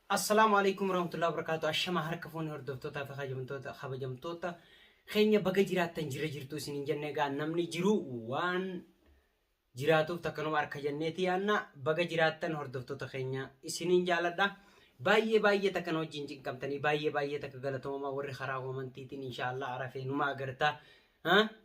Assalaamu alaikum warahmatullahi wabarakatuh. Ashama harka fuune hordoftootaa fi kabajamtoota kabajamtoota keenya baga jiraattan jira jirtu isin hin jenne egaa namni jiru waan jiraatuuf takkanuma harka jenneeti yaanna baga jiraattan hordoftoota keenya isiniin jaaladha. Baay'ee baay'ee takka na wajjin cinqamtanii baay'ee baay'ee takka galatoomaa warri karaa amantiitiin inshaallah arafee numa agartaa.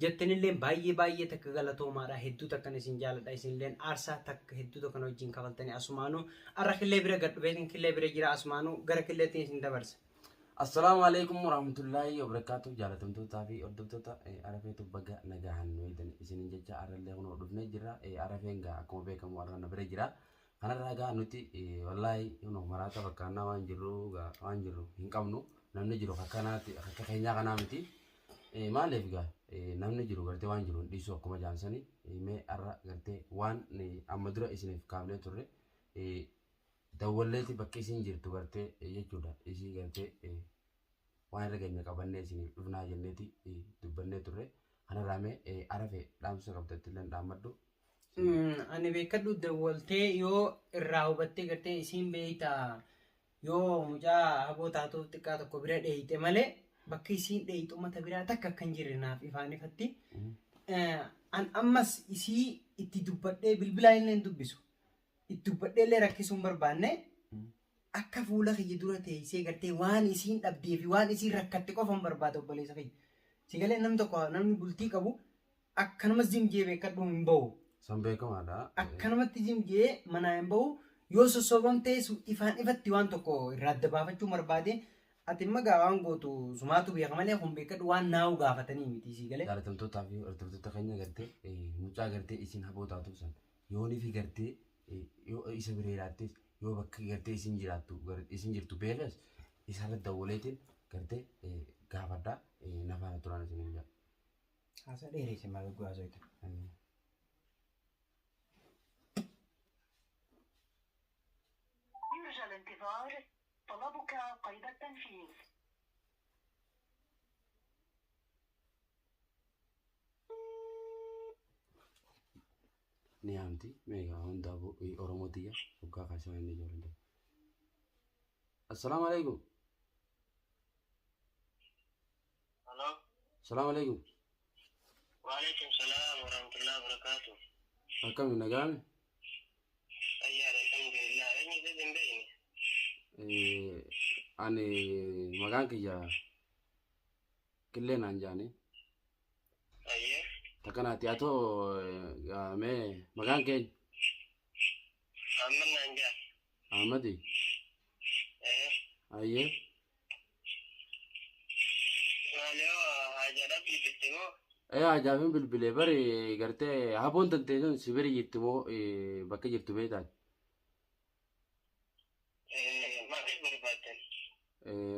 Jettanilleen baay'ee baay'ee takka galatoomaadha. Hedduu takkan isin jaaladha. Isinilleen aarsaa takka hedduu takka na wajjin kafaltanii asumaanuu arra killee bira gad dhufeetiin killee bira jira asumaanuu gara killeettiin isin dabarsa. Assalaamu alaikum warahmatullaahi wabarakaatuh jaalatamtootaa fi hordoftoota Arafeetu baga nagahan nu eegdan isinin jecha arrallee kunoo dhufnee jirra. Arafeen gaa akkuma beekamu arra na bira jira. Kanarraa gaa nuti wallaahi kunoo maraata fakkaannaa waan jirru gaa waan jirru hin qabnu namni jiru akkanaati akka keenyaa kanaa miti. Maaliif gaa namni jiru gartee waan jiru hin dhiisu akkuma jaansani mee arra gartee waan amma dura isiniif kaafnee turre dawwalleeti bakki isiin jirtu gartee jechuudha isii gartee waan irra keenya qabannee isiniif dhufnaa jenneeti dubbannee turre kanarraa mee arafe dhaamsa qabdatti illee dhaammadhu. Ani beekadhu dawwaltee yoo irraa hubattee gartee isiin beektaa yoo mucaa haboo taatuuf xiqqaa tokko bira dheeyxe malee bakki isiin dheeyxu ummata biraa takka akka hin jirre naaf ifaan ifatti. An ammas isii itti dubbadhee bilbilaa illee hin dubbisu. Itti dubbadhee illee rakkisuu hin barbaanne akka fuula kiyya dura teessee gartee waan isiin dhabdee fi waan isiin rakkatte qofa hin barbaada obboleessa kiyya. Si galee namni tokko namni bultii qabu akkanuma zim jee beekadhu hin bahu. San beekamaadha. Akkanumatti zim jee manaa hin bahu yoo sossobamtee ifaan ifatti waan tokko irraa adda baafachuu barbaade ati imma gaa waan gootu sumaatu beeka malee kun beekadhu waan naa'u gaafatanii miti sii galee. Jaalatamtootaa fi hordoftoota keenya gartee mucaa gartee isin haboo taatuuf san yoonii fi gartee yoo isa bira jiraattes yoo bakka gartee isin jiraattu isin jirtu beekes isarra dawwaleetiin gartee gaafadhaa nafaana turaan isin hin jedhu. Haasaa dheereesse maal haasoo itti. يرجى الانتظار طلبك قيد التنفيذ. Ni yaamti meeqa hundaafuu Oromoo tiyya hoggaa kaasee waan inni ijoollee. Assalaamu alaikum. Hello. Assalaamu alaikum. وعليكم السلام ورحمة الله وبركاته. Akkami nagaame? طيار الحمد لله. أين زيد بيني؟ Ani maqaan kiyya Killee naan jaani. أيه. Takkanaati haa ta'u mee maqaan keenya عملنا أنجاز. Ahmadi. إيه. Ayyee. مالي هو حاجة ربي في الجمهور. Ee ajaa'ibin bilbilee bari gartee haboon tantee sun si bira jirti moo bakka jirtu beektaati? إيه ما في بربادن.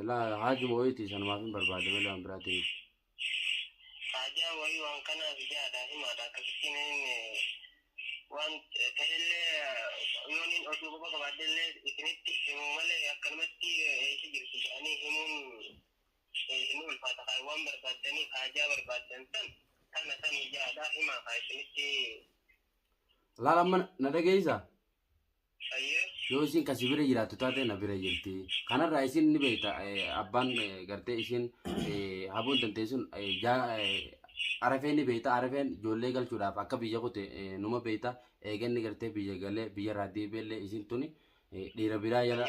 Laa haajuma wayiiti sanumaaf hin barbaade malee waan biraatiin miti. Haajaa wayii waan kanaaf jaadha himaadha akkasittiin waan ta'ellee yooniin oduu quba qabaadhellee isinitti himuu malee akkanumatti eessa jirtu jedhanii himuun hin ulfaata kaa waan barbaaddaniif haajaa barbaaddan san tana san jaadha himaa kaa isinitti. Laal amma na dhageessaa? Ayyee. Yoo isin kasi bira jiraattu taate na bira jirti. Kanarraa isin ni beekta abbaan gartee isin haboon tantee sun arafee ni beekta arafeen ijoollee galchuudhaaf akka biyya kute numa beekta eeganni gartee biyya galee biyya irraa deebi'ellee isin tuni dhiira biraa jala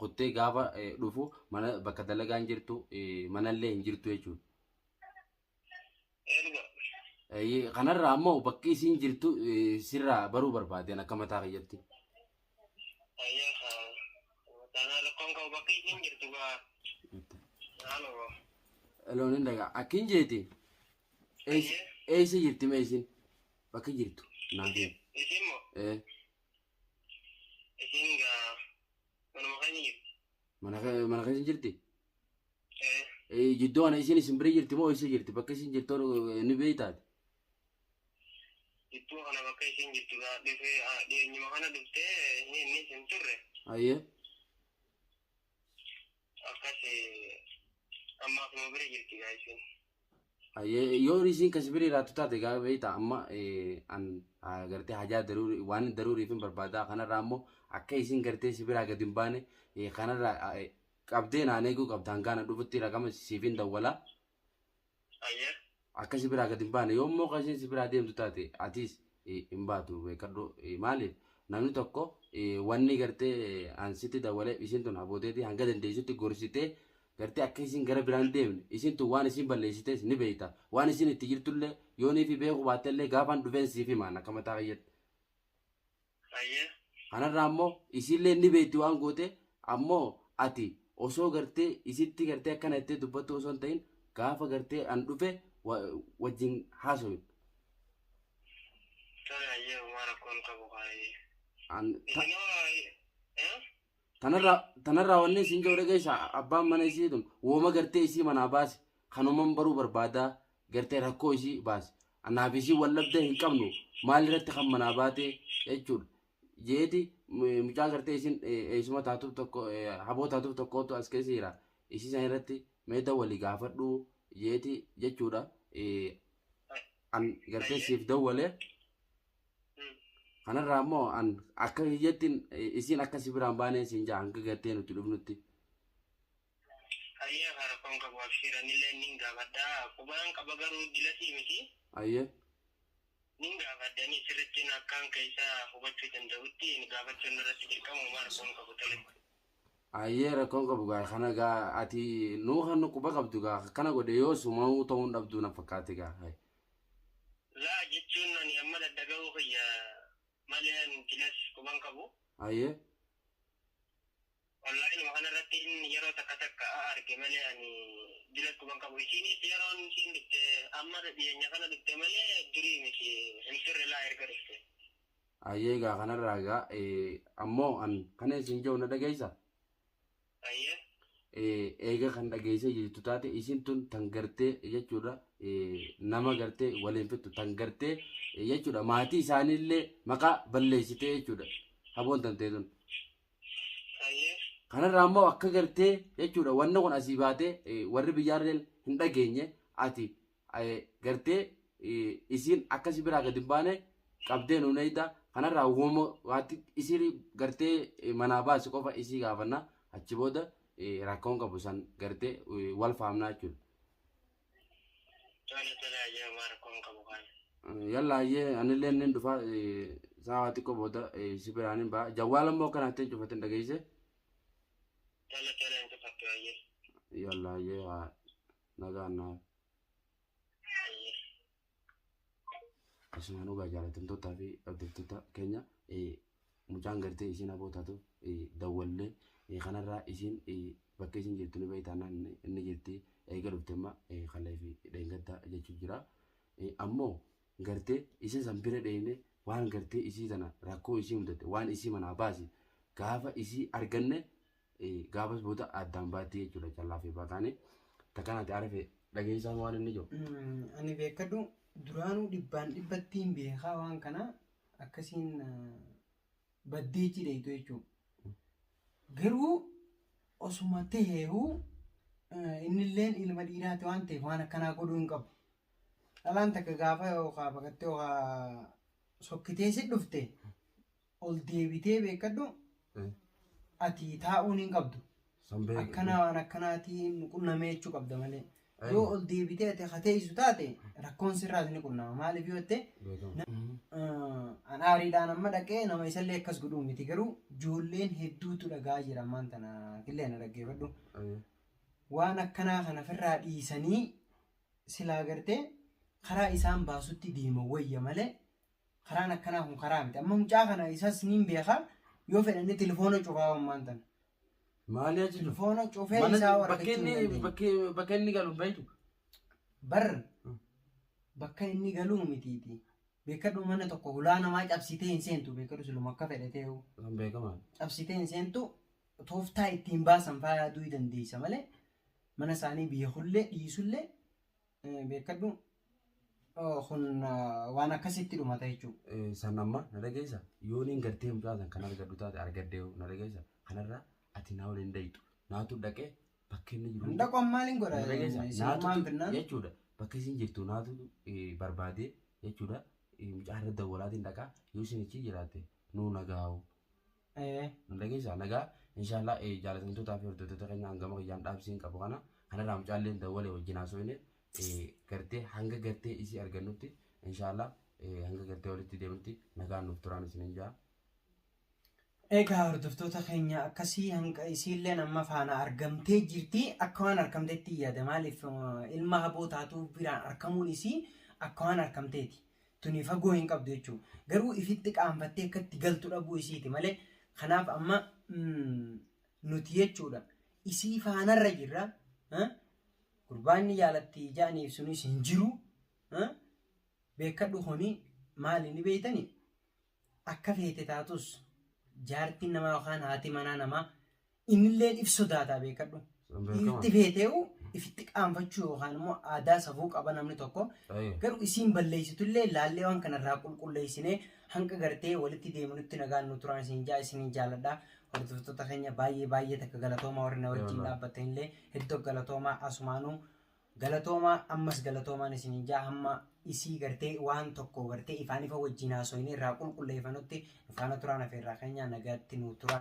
kuttee gaafa dhufu mana bakka dalagaan jirtu manallee hin jirtu jechuudha. Erga. Kanarraa ammoo bakki isin jirtu sirraa baruu barbaadeen akka mataa kiyyatti. Ayyee haa. Taanaan rakkoon qabu bakki isiin jirtu gaa. Haaloo. Loon hin dhagaa. Akkin jeeti. Eessa jirti mee isin? Bakki jirtu. Naaf himi. Isiin moo? Ee. Isiin gaa manuma keenya jirti. Mana keessa jirti? Ee. Jidduu kana isin isin bira jirti moo eessa jirti? Bakka isin jirtu ni beektaati. Jidduu kana bakka isiin jirtu gaa dhufee dhiyeenyuma kana dhuftee inni isin turre. Ayyee. Akkas ammaaf nu bira jirti gaa isiin. Ayyee yoo isiin kasi bira jiraattu taate gaa beektaa amma an gartee hajaa daruurii waan daruuriif hin barbaadaa kanarraa ammoo Akka isin gartee si biraa gadi hin baane kanarraa qabdee naan eeguu qabda hangaana dhufutti raqama siifin dawwala. Ayyee. Akka si biraa gadi hin baane yoommoo akka isheen si biraa deemtu taate atis hin baatu beekadhu. Maaliif namni tokko wanni gartee ansitti dawwalee isiin tun habooteeti hanga dandeessutti gorsitee gartee akka isin gara biraan deemne isin tun waan isin balleessites ni beekta. Waan isin itti jirtullee yoonii fi beeku baattellee gaafaan dhufeen siif himaan akka mataa kiyyatti. Ayyee. Kanarraa ammoo isiillee ni beekti waan goote ammoo ati osoo gartee isitti gartee akkana jettee dubbattu osoo hin ta'in gaafa gartee an dhufe wajjin haasofi. Tole ayyee homaa rakkoon qabu kaayee. An Isinoo eh? Tanarraa wanni isin jiru dhageessa abbaan mana isii tun wooma gartee isii manaa baase kanuman baruu barbaadaa gartee rakkoo isii baase. Anaaf isii wal dhabdee hin qabnu maal irratti kan manaa baate jechuudha. Jeeti mucaa gartee isin eessuma taatuuf tokko haboo taatuuf tokkotu as keessa jira. Isii san irratti mee dawwali gaafadhu jeeti jechuudha. An gartee siif dawwalee kanarraa immoo an akka hiyyattiin isiin akka si biraan baanee siin jaa hanga gartee nuti dhufnutti. Ayyee haa rakkoon qabu abshiiranillee nin gaafadha. Qubaan qaba garuu dilasii miti. Ayyee. Nin gaafadhanii sirrittiin akkaan keessa hubachuu danda'utti gaafachuun irratti dirqama homaa rakkoon qabu tole. Ayyee rakkoon qabu gaa kana gaa ati nuu kan nu quba qabdu gaa kana godhe yoo sumamuu ta'uun dhabduu na fakkaate gaa. Laa jechuun ani amma daddaga'uu kiyya malee ani dilas quban qabu. Ayyee. Onlaayinuma kanarratti inni yeroo takka takka arge malee ani dilas quban qabu. Isiinis yeroon isiin dhufte amma dhiyeenya kana dhufte malee durii miti hin turre laa erga dhufte. Ayyee gaa kanarraa gaa ammoo an kana isin jiru na dhageessa. Ayyee. Eega kan dhageessee jirtu taate isin tun tan gartee jechuudha nama gartee waliin fixxu tan gartee jechuudha maatii isaaniillee maqaa balleessitee jechuudha haboon tantee tun. Ayyee. Kanarraa immoo akka gartee jechuudha wanni kun asii baatee warri biyyaallee hin dhageenye ati gartee isiin akkasi biraa gadi hin baane qabdee nuun eeyda kanarraa uumama waati isii gartee manaa baase qofa isii gaafanna achi booda rakkoon qabu san gartee wal faamnaa jechuudha. Tole tole ayyee homaa rakkoon qabu kana. Yalla ayyee anillee nin dhufa sa'a xiqqoo booda si biraan hin ba'a. Jawwaala immoo akkana ittiin cufatin dhageesse. Tole tole hin cufattu ayyee. Yalla ayyee nagaan naa. Ayyee. Asumaan dhugaa jaalatamtootaa fi hordoftoota keenya mucaan gartee isiin aboo taatu dawwallee kanarraa isiin bakka isiin jirtu ni beektaa inni jirti eega dhufte amma kalee fi dheengaddaa jechuu jira. Ammoo gartee isa san bira dheeyne waan gartee isii tana rakkoo isii mudate waan isii manaa baase gaafa isii arganne gaafas booda addaan baatti jechuudha callaa fi baakaanii takkanaati arafe dhageessaan waan inni jiru. Ani beekadhu duraanuu dhibbaan dhibbattiin beekaa waan kana akkasiin baddee cidheetu jechuudha. Garuu osuma taheehu innilleen ilma dhiiraati waan ta'eef waan akkanaa godhuu hin qabu. Dhalaan takka gaafa yookaan baqattee yookaan sokkitee si dhufte ol deebitee beekadhu ati taa'uun hin qabdu. Akkana waan akkanaatiin qunnamee jechuu qabda malee. Yoo ol deebitee ati hateessu taate rakkoon sirraas ni qunnama. Maaliif yoo jette an aariidhaan amma dhaqee nama isallee akkas godhuu miti garuu ijoolleen hedduutu dhagaa jira ammaan tana killee na dhaggeeffadhu. Waan akkanaa kana ofirraa dhiisanii silaa gartee karaa isaan baasutti deema wayya malee karaan akkanaa kun karaa miti. Amma mucaa kana isas niin beekaa yoo fedhanne telefoona cufaa ammaan tana. Maali achi Telefoona cufee isaa argachuu hin dandeenye. Bakka inni galu hin beektu. Bar bakka inni galuu mitiiti. Beekadhu mana tokko hulaa namaa cabsitee hin seentu beekadhu siluma akka fedhe ta'u Kan beekamaa. cabsitee hin seentu tooftaa ittiin baasan faa yaaduu dandeessa malee mana isaanii beekullee dhiisullee beekadhu kun waan akkasitti dhumata jechuudha. San amma na dhageessa yooniin gartee mucaa san kan argadhu taate argadhee na dhageessa kanarraa ati naa waliin dhayitu naatu dhaqee bakka inni jiru. Hunda maaliin godha Na dhageessa isinumaan naatu finnaan jechuudha bakka isin jirtu naatu barbaadee jechuudha mucaa irra dawwalaatiin dhaqaa yoo isin achi jiraatte nuu nagaa'u. Dhageessaa nagaa inshaallah jaalatamtootaa fi hordoftoota keenya hangama kiyyaan dhaabsiin qabu kana kanarraa mucaalleen dawwalee wajjin haasofne gartee hanga gartee isii argannutti inshaallah hanga gartee walitti deemnutti nagaan nuuf turaan isiniin jaa. Egaa hordoftoota keenya akkasii hanga isiilleen amma faana argamtee jirti. Akka waan argamteetti yaada. Maaliif ilma haboo taatuu biraan argamuun isii akka waan argamteeti. Tuni fagoo hin qabdu jechuudha. Garuu ifitti qaanfattee akka itti galtu dhabuu isiiti malee. Kanaaf amma nuti jechuudha isii faanarra jirra. Gurbaanni jaalatti ja'aniif sunis hin jiru. Beekadhu kuni maali ni beeytani? Akka feete taatus jaartiin namaa yookaan haati manaa namaa innillee if sodaataa beekadhu. Ifitti feetee'u ifitti qaanfachuu yookaan immoo aadaa safuu qaba namni tokko. Garuu isiin balleessitullee laallee waan kanarraa qulqulleessinee hanga gartee walitti deemnutti nagaan nu turaan isin jaa isiniin jaaladha. Hordoftoota keenya baay'ee baay'ee takka galatoomaa warri na wajjin dhaabbatanillee hedduu galatoomaa asumaanuu galatoomaa ammas galatoomaan isiniin jaa hamma isii gartee waan tokko gartee ifaan ifa wajjin haasofnee irraa qulqulleeffanutti nu faana turaan afeerraa keenya nagaatti nu turaa.